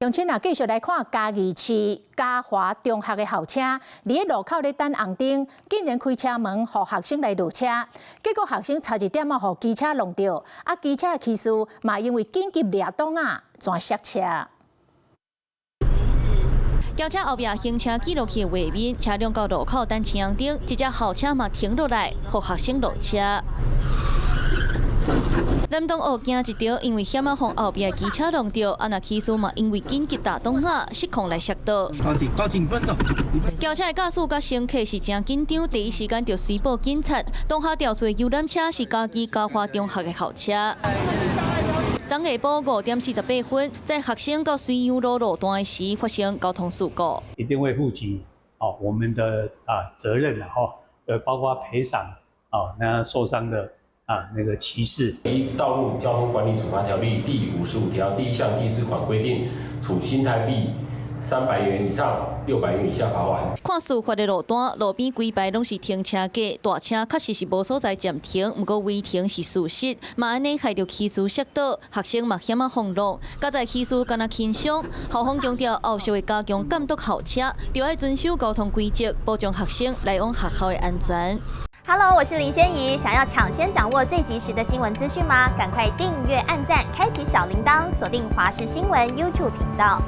鄉親啊，繼續來看嘉義市嘉華中學的校車，佇咧路口咧等紅燈，竟然開車門予學生來落車，結果學生差一點仔予機車挵著，啊，機車的騎士嘛因為緊急掠擋仔，全摔車。轎車後壁行車記錄器畫面，車輛到路口等青紅燈，一隻校車嘛停落來，予學生落車。男同學驚一著，因為險仔予後壁機車挵著，啊若騎士嘛因為緊急踏擋仔，失控來摔倒。報警！報警！不能走！轎車的駕駛佮乘客是誠緊張，第一時間就隨報警察。當下肇事的遊覽車是嘉義嘉華中學的校車。昨下晡5點48分，載學生到水養路路段的時發生交通事故。一定會負起哦我們的責任啊，吼，包括賠償哦那受傷的那個騎士。依《道路交通管理處罰條例》第55條第1項第4款規定，處新台幣300元以上600元以下罰鍰。看事發的路段，路邊規排攏是停車格，大車確實是無所在暫停，毋過違停是事實。嘛按呢害著騎士摔倒，學生嘛險仔予挵，佳哉騎士敢若輕傷。校方強調，後續會加強監督校車，著愛遵守交通規則，保障學生來往學校的安全。 Hello，我是林仙怡，想要搶先掌握最及時的新聞資訊嗎？趕快訂閱、按讚、開啟小鈴鐺，鎖定華視新聞 YouTube 頻道。